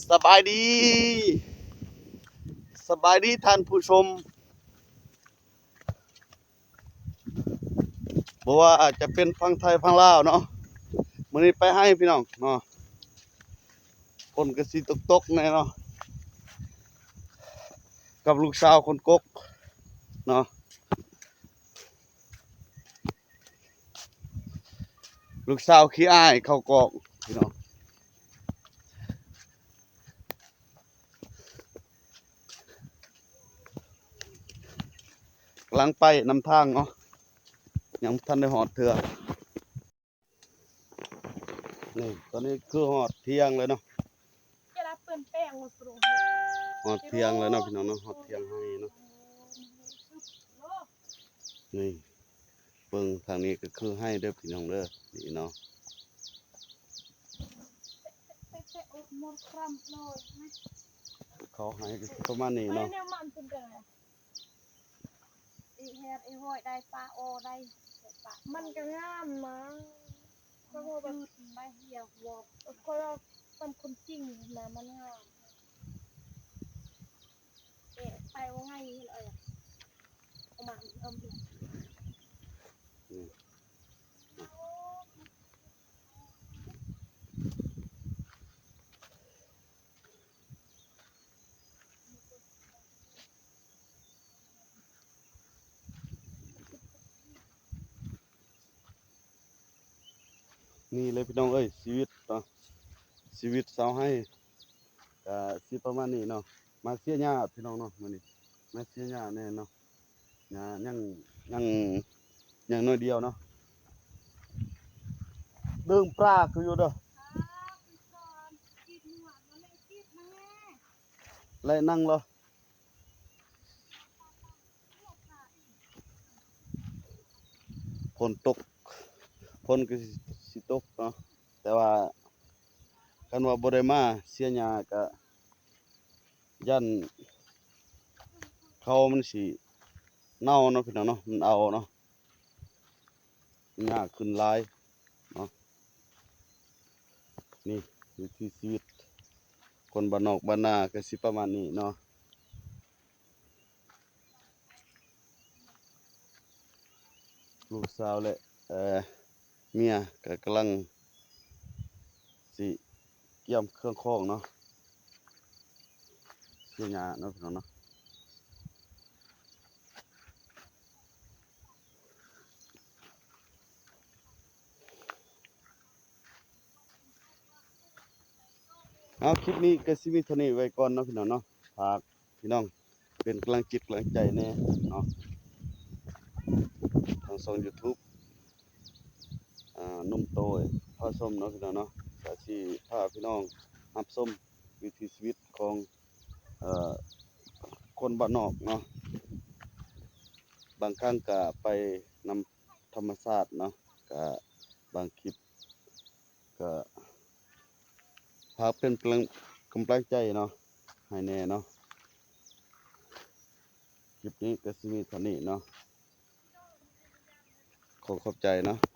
ສະບາຍດີ ສະບາຍດີທ່ານຜູ້ຊົມ ບໍ່ວ່າຈະເປັນຝັ່ງໄທຝັ່ງລາວເນາະ ມື້ນີ້ໄປໄຮ່ພີ່ນ້ອງເນາະ ຝົນກໍຊິຕົກໆແດ່ເນາະ ກັບລູກສາວຄົນກົກເນາະ. ລູກສາວຂີ້ອາຍເຂົ້າກອງພີ່ນ້ອງ ກຳລັງໄປນຳທາງເນາະ ຍັງບໍ່ທັນໄດ້ຮອດເທື່ອ. ນີ້ຕອນນີ້ຄືຮອດທ່ຽງແລ້ວເນາະ ຈະລະເປື້ອນແປ້ງ ຮອດທ່ຽງແລ້ວເນາະພີ່ນ້ອງເນາະ ຮອດທ່ຽງໄຮ່ເນາະ. ນີ້ເບິ່ງທາງນີ້ກໍຄືໄຮ່ເດີພີ່ນ້ອງເດີ ນີ້ເນາະ ເຂົ້າໄຮ່ກໍຊິປະມານນີ້ເນາະ. ອີແຮດ ອີຫ້ອຍ ໄດ້ປາ ໂອ ໄດ້ ມັນກໍງາມນະ ເພາະວ່າແບບ ໃບເຫື່ອຫົວ ເພາະວ່າມັນຄົນຈິງນະ ມັນງາມ ແກະໄປວ່າໄງເຫັນເອີຍ ເອົາມາເອົາມາ. ນີ້ເລີຍພີ່ນ້ອງເອີຍ ຊີວິດເນາະ ຊີວິດຊາວໄຮ່ກະຊິປະມານນີ້ເນາະ. ມາເສຍຫຍ້າພີ່ນ້ອງເນາະ ມື້ນີ້ມາເສຍຫຍ້າແດ່ເນາະ ຫຍ້າຍັງ ຍັງ ຍັງໜ້ອຍດຽວເນາະ. ດຶງປາຄືຢູ່ເດີ ແລະນັ່ງເລີຍ. ຝົນຕົກ ຝົນກໍຊິຕົກເນາະ ແຕ່ວ່າຄັນວ່າບໍ່ໄດ້ມາເສຍຫຍ້າກໍຢ້ານເຂົ້າມັນຊິເນົ່າເນາະ ພີ່ນ້ອງເນາະ ມັນເອົາເນາະ ຫຍ້າຂຶ້ນຫຼາຍເນາະ. ນີ້ວິຖີຊີວິດຄົນບ້ານນອກບ້ານນາກໍຊິປະມານນີ້ເນາະ. ລູກສາວ ແລະ ເອີ ເມຍກໍກຳລັງຊິກຽມເຄື່ອງຂອງເນາະ ເສຍຫຍ້າເນາະ ພີ່ນ້ອງເນາະ. ເອົາ ຄລິບນີ້ກໍຊິມີເທົ່ານີ້ໄວ້ກ່ອນເນາະ ພີ່ນ້ອງເນາະ. ຝາກພີ່ນ້ອງເປັນກຳລັງຈິດກຳລັງໃຈແດ່ເນາະ ທາງຊ່ອງຢູທູບ ອ່າ ໜຸ່ມໂຕ້ຍພາຊົມເນາະ ພີ່ນ້ອງເນາະ. ກໍຊິພາພີ່ນ້ອງຮັບຊົມວິຖີຊີວິດຂອງ ເອີ ຄົນບ້ານນອກເນາະ ບາງຄັ້ງກໍໄປນຳທຳມະຊາດເນາະ ກໍບາງຄລິບ ກໍຝາກເປັນກຳລັງ ກຳລັງໃຈເນາະ ໃຫ້ແດ່ເນາະ. ຄລິບນີ້ກໍຊິມີເທົ່ານີ້ເນາະ ຂໍຂອບໃຈເນາະ.